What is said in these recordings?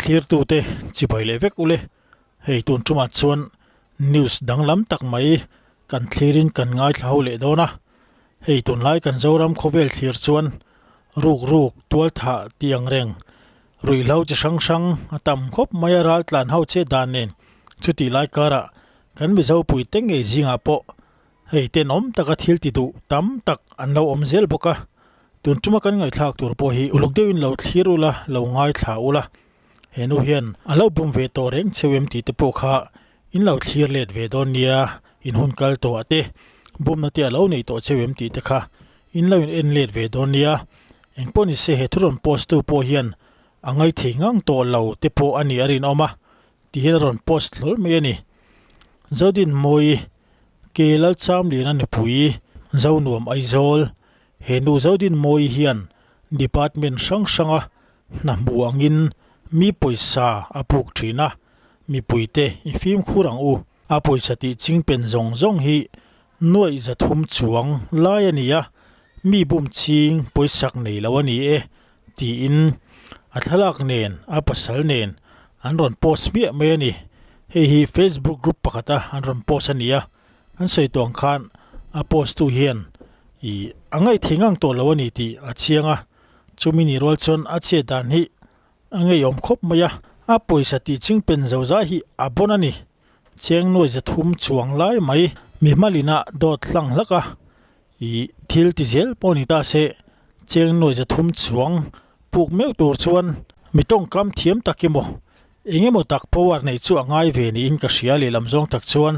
Thlirtute chibai leh vek ule. Hei tun tumah chuan news danglam tak mai kan thlirin kan ngaithla ho leh dawn a. Hei tunlai kan Zoram khawvel thlir chuan ruk ruk tual thah tih ang reng ruihhlo chi hrang hrang a tam khawp mai a raltlan ho che dan nen chutih lai karah kan Mizo puite ngei zingah pawh Hei tenawm taka thil ti duh tam tak an lo awm zel bawk a, tun tuma kan ngaihthlak tur pawh hi uluk deuhin lo thlir ula, lo ngaithla ula, he nu hian a lo bum ve tawh reng cheu em tih te pawh kha in lo thlir let ve dawn nia, in hun kal tawh ah te bumna te a lo nei tawh cheu em tih te kha in lo in en let ve dawn nia, engpawh ni se he thu rawn post tu pawh hian a ngaithei ngang tawh lo te pawh a nih a rinawm a, ti hian a rawn post hlawl mai a ni. Zodinmawi Ke Lalchamliana nupui Zonuam Aizawl, He nu Zodinmawi hian department hrang hranga hna hmu angin mi pawisa a puk thin a, mipuite i fimkhur ang u. A pawisa tih chingpen zawng zawng hi nuaih 300 chuang lai a ni a, mi bum ching pawisak nei lo a ni e tiin a thlalak nen a pasal nen an rawn post hmiah mai a ni. Hei hi Facebook group pakhata an rawn post a ni a, an sawi tawh ang khan a post tu hian ih a ngaihthei ngang tawh lo a ni tih a chiang a, chumi ni rual chuan a chet dan hi a ngeiawm khawp mai a, a pawisa tih chingpen zo zai hi a bawn a ni. Cheng nuai 300 chuang lai mai mi hmalina dawt hlang hlak a. Ih, thil ti zel pawh ni ta se, cheng nuai 300 chuang puk meuh tur chuan mi tawngkam thiam tak emaw, eng emaw tak power neih chu a ngai ve niin ka hria lehlam zawng tak chuan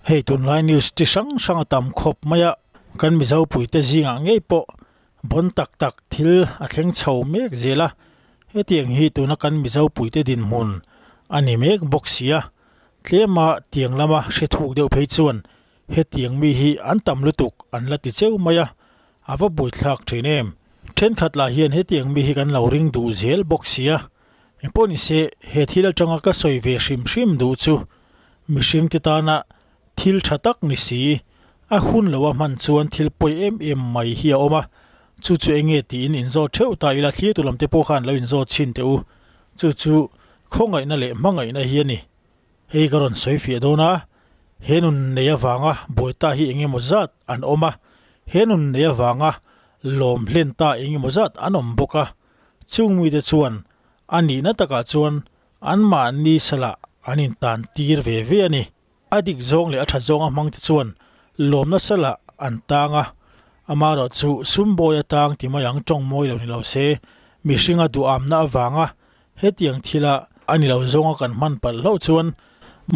hei tunlai news chi hrang hrang a tam khawp mai a, kan Mizo puite zingah ngei pawh bawn tak tak thil a thleng chho mek zel a, hetiang hi tuna kan Mizo puite dinhmun a ni mek bawk si a, tlema tiang lama hre thuk deuh phei chuan Hetiang mi hi an tam lutuk an la ti cheu mai a, a va buaithlak thin em. Thenkhat lah hian hetiang mi hi kan lo ring duh zel bawk sia. Engpawh ni se, he thil atanga ka sawi ve hrim hrim duh chu mihring te tana thil tha tak ni si, a hun lo a hman chuan thil pawi em em mai hi a awm a, chu chu enge tiin inzawt theuh ta ila thlir tu lam te pawh khan lo inzawt chhin teh u. Chu chu khawngaihna leh hmangaihna hi a ni. Hei ka rawn sawi fiah dawn a, he nun nei avanga buai ta hi eng emaw zat an awm a, he nun nei avanga lawm hlen ta eng emaw zat an awm bawk a. Chung mite chuan a nihna takah chuan anmahni salah an intan tir ve ve a ni. A dik zawng leh a tha zawnga hmangte chuan lawmna salah an tang a, amaherawhchu sumbawi atang ti mai ang tawng mawi lo ni lo se, mihringa duhamna avanga Hetiang thila a ni lo zawnga kan hman palh hlauh chuan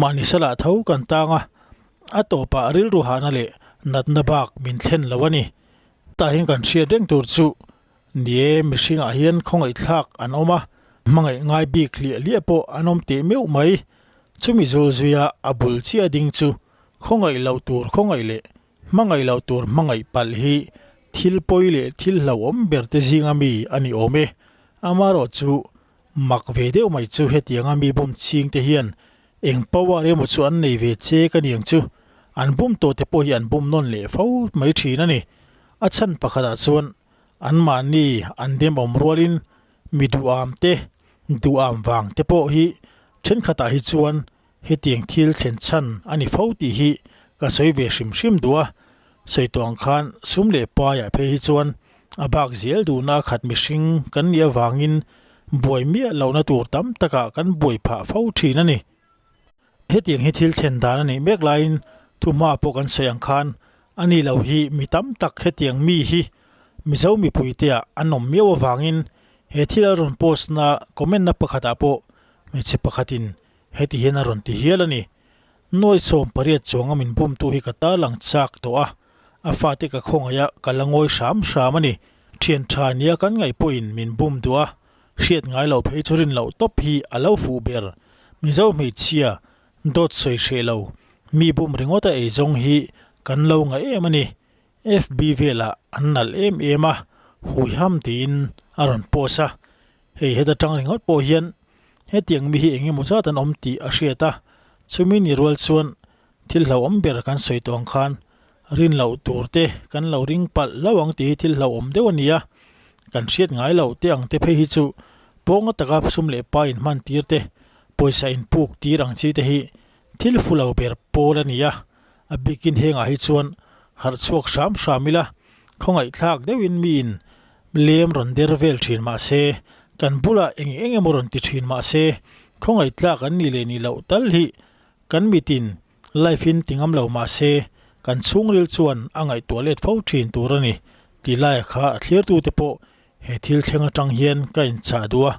mahni salah tho kan tang a, a tawpah rilru hahna leh natna bak min thlen lo a ni. Tah hian kan hriat reng tur chu ni e, mihringah hian khawngaihthlak an awm a, hmangaih ngai bik hliah hliah pawh an awm teh meuh mai. Chumi zul zuia a bul chiah ding chu khawngaih loh tur khawngaih leh Hmangaih loh tur hmangaih palh hi thil pawi leh thil hlauhawm ber te zinga mi a ni awm e. Amaherawh chu mak ve deuh mai chu hetianga mi bum ching te hian eng power emaw chu an nei ve che ka ni ang chu. An bum tawh te pawh hi an bum nawn leh fo mai thin a ni. A chhan pakhatah chuan anmahni an demawm rualin mi duham te duham vang te pawh hi thenkhatah hi chuan Hetiang thil thlen chhan a ni fo tih hi ka sawi ve hrim hrim duh a, sawi tawh ang khan sum leh paiah phei hi chuan a bak zel duhna a khat mihring kan nih avangin buai miah lohna tur tam takah kan buai phah fo thin a ni. Hetiang hi thil thlen dan a nih mek laiin thuhma pawh kan sawi ang khan a ni lo hi mi tam tak hetiang mi hi Mizo mipuiteah an awm miau avangin he thil a rawn post na comment na pakhatah pawh hmeichhe pakhatin Heti hian a rawn ti hial a ni. Nuai 18 chuanga min bumtu hi ka ta lang chak tawh a, a fate ka khawngaih a, ka la ngawi hram hram a ni. Thian tha nia kan ngaih pawhin min bum duh a, hriat ngai loh phei chu rin loh tawp hi a lo fuh ber. Mizo hmeichhia, dawt sawi hreh lo, mi bum ringawt a eizawng hi kan lo ngaih em a ni. FB velah an nalh em em a, huiham tiin a rawn post a. Hei heta tang ringawt pawh hian hetiang mi hi eng emaw zat an awm tih a hriat a, chumi ni rual chuan thil hlauhawm ber kan sawi tawh ang khan rin loh tur te kan lo ring palh hlauh ang tih hi thil hlauhawm deuh a ni a, kan hriat ngai loh te ang te phei hi chu. Pawnga taka sum leh pa inhman tir te, pawisa inpuk tir ang chi te hi thil fu lo ber pawl a ni a, a bikin hengah hi chuan harh chhuak hram hram ila, khawngaihthlak deuhin miin lem rawn der vel thin mah se, kan bulah eng eng emaw rawn ti thin mah se, khawngaihthlak an nih leh nih loh tal hi kan mitin life in ti ngam lo mah se, kan chhungril chuan a ngaihtuah let fo thin tur a ni tih laia kha a thlirtute pawh He thil thleng atang hian ka inchah duh a,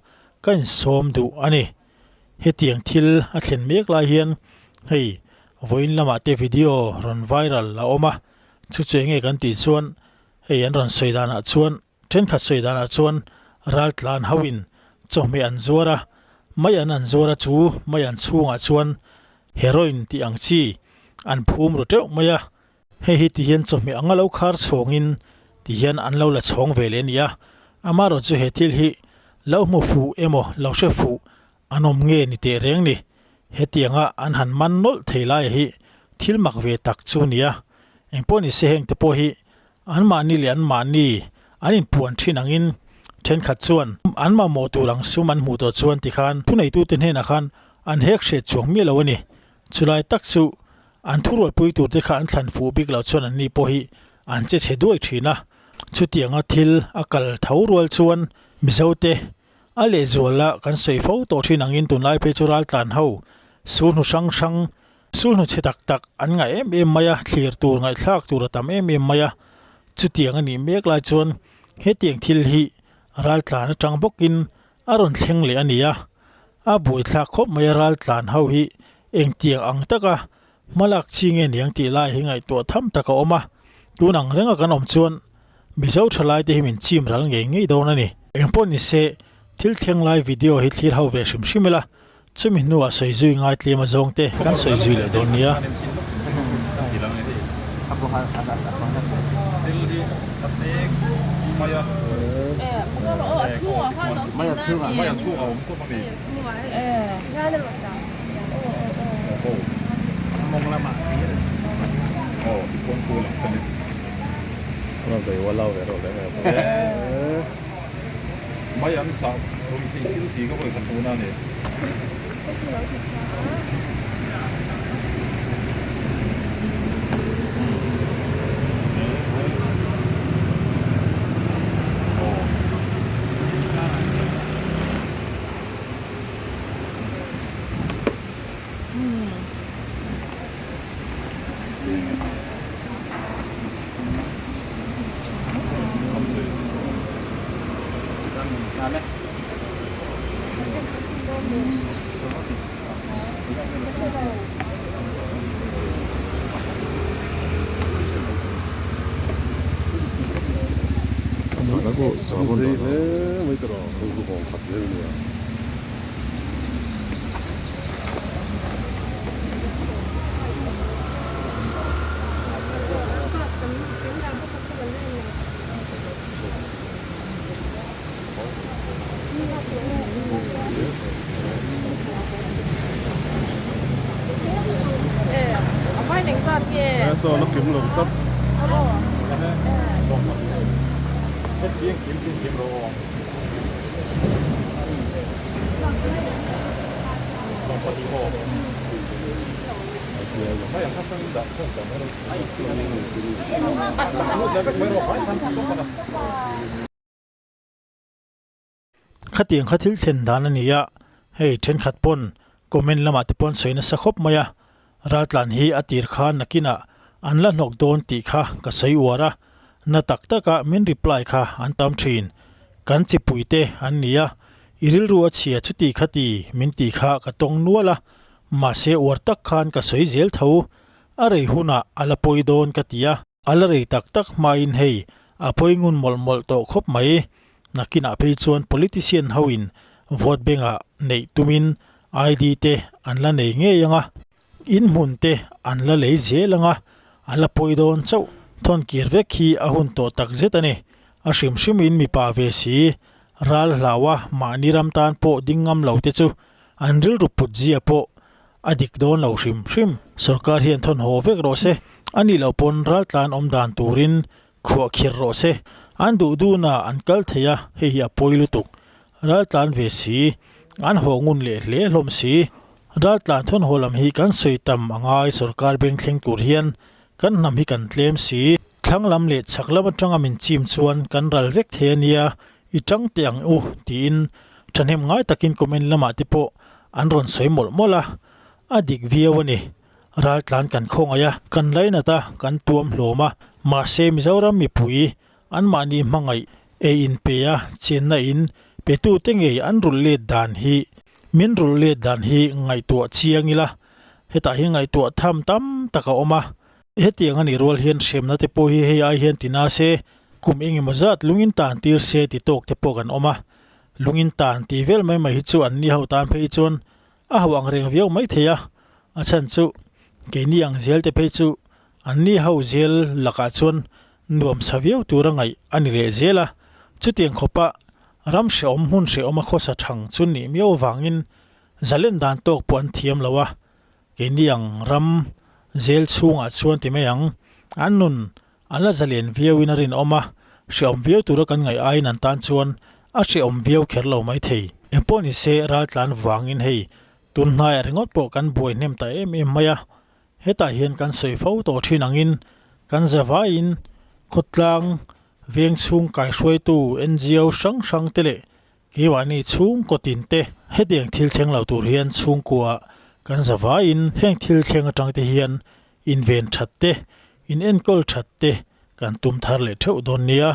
ka insawm duh a ni. Hetiang thil a thlen mek lai hian hei vawiin lamah te video rawn viral a awm a, chu chu enge kan tih chuan hei an rawn sawi danah chuan thenkhat sawi danah chuan raltlan hoin chawhmeh an zuar a, mai an an zuar a chu mai an chhungah chuan heroin tih ang chi an phum ru teuh mai a. Hei hi ti hian chawhmeh anga lo khar chhawngin ti hian an lo la chhawng ve leh a ni a, amaherawh chu he thil hi lo hmu fuh emaw lo hre fuh an awm nge ni teh reng ni. Hetianga an han man nawlh thei laia hi thil mak ve tak chu a ni a, engpawh ni se heng te pawh hi anmahni leh anmahni an inpuan thin angin thenkhat chuan an mamawh tur ang sum an hmuh tawh chuan tikhan thuneitute hnenah khan an hek hriat chuang miah lo a ni. Chulai tak chu An thurualpui turte kha an thlan fuh bik loh chuan anni pawh hi an che chhe duai thin a. Chutianga thil a kal tho rual chuan Mizote a lehzuala kan sawi fo tawh thin angin tunlai phei chu raltlan ho sulhnu hrang hrang, sulhnu chhe tak tak an ngaih em em mai a, thlir tur ngaihthlak tur a tam em em mai a. Chutiang a nih mek lai chuan hetiang thil hi raltlan atang bawkin a rawn thleng leh a ni a, a buaithlak khawp mai a raltlan ho hi engtiang ang taka hmalak chi nge niang tih lai hi ngaihtuah tham tak a awm a, tun ang renga kan awm chuan Mizo thalai te hi min chim ral ngei ngei dawn a ni. Engpawh ni se, thil thleng lai video hi thlir ho ve hrim hrim ila, chumi hnuah sawi zui ngai tlem a zawng te kan sawi zui leh dawn nia. Khatiang kha thil thlen dan a ni a, hei thenkhat pawn comment lamah te pawn sawi nasa khawp mai a, raltlan hi a tir kha nakinah an la hnawk dawn tih kha ka sawi uar a, na tak taka min reply kha an tam thin, kan chipui te an ni a, i rilru a chhia chuti khati min tih kha ka tawng nual a, mahse uar tak khan ka sawi zel tho, a rei hunah a la pawi dawn ka ti a. A la rei tak tak hmain hei a pawi ngun mawlh mawlh tawh khawp mai. Nakinah phei chuan politician hoin vote bank-ah neih tumin ID te an la nei ngei ang a, inhmun te an la lei zel ang a, a la pawi dawn chauh. Thawn kir vek hi a hun tawh tak zet a ni. A hrim hrimin mipa ve si, ral hlaua mahni ram tan pawh ding ngam lo te chu an rilru put zia pawh a dik dawn lo hrim hrim. Sorkar hian thawn haw vek rawh se, a nih loh pawn raltlan awm dan turin khuah khirh rawh se. An duh duhna an kal thei a, hei hi a pawi lutuk. Raltlan ve si, an haw ngun leh hle hlawm si. Raltlan thawn haw lam hi kan sawi tam a ngai sorkar beng thleng tur hian kan hnam hi kan tlem si. Thlang lam leh chhak lam atanga min chim chuan kan ral vek thei a nia, i tang teh ang u tiin thahnem ngai takin comment lamah te pawh an rawn sawi mawlh mawlh a, a dik viau a ni. Raltlan kan khawngaih a, kan lainat a, kan tuam hlawm a, mahse Mizoram mipui Anmahni hmangaih ei in pe a, chenna in petute ngei an rulh let dan hi min rulh let dan hi ngaihtuah chiang ila, hetah hian ngaihtuah tham tam tak a awm a. Hetiang a nih rual hian hremna te pawh hi hei ai hian ti na se, kum engemaw zat lungin tan tir se ti tawk te pawh kan awm a. Lungin tan tih vel mai mai hi chu anni ho tan phei chuan a ho ang reng viau mai thei a, a chhan chu keini ang zel te phei chu anni ho zel lakah chuan nuamsa viau tura ngaih a ni leh zel a, chutiang khawpa ram hrehawm hmun hrehawm a khawsa thang chu nih miau avangin zalen dan tawk pawh an thiam lo a, keini ang ram zel chhungah chuan ti mai ang, an nun an la zalen viauin a rinawm a, hrehawm viau tura kan ngaih aiin an tan chuan a hrehawm viau kher lo mai thei. Engpawh ni se raltlan vangin hei tun hnaiah ringawt pawh kan buai hnem ta em em mai a, Hetah hian kan sawi fo tawh thin angin kan zavaiin khawtlang veng chhung kaihruaitu NGO hrang hrang te leh keimahni chhungkaw tin te hetiang thil thleng lo tur hian chhungkua kan zavaiin heng thil thleng atang te hian inven that te, in enkawl that te kan tum thar leh theuh dawn nia.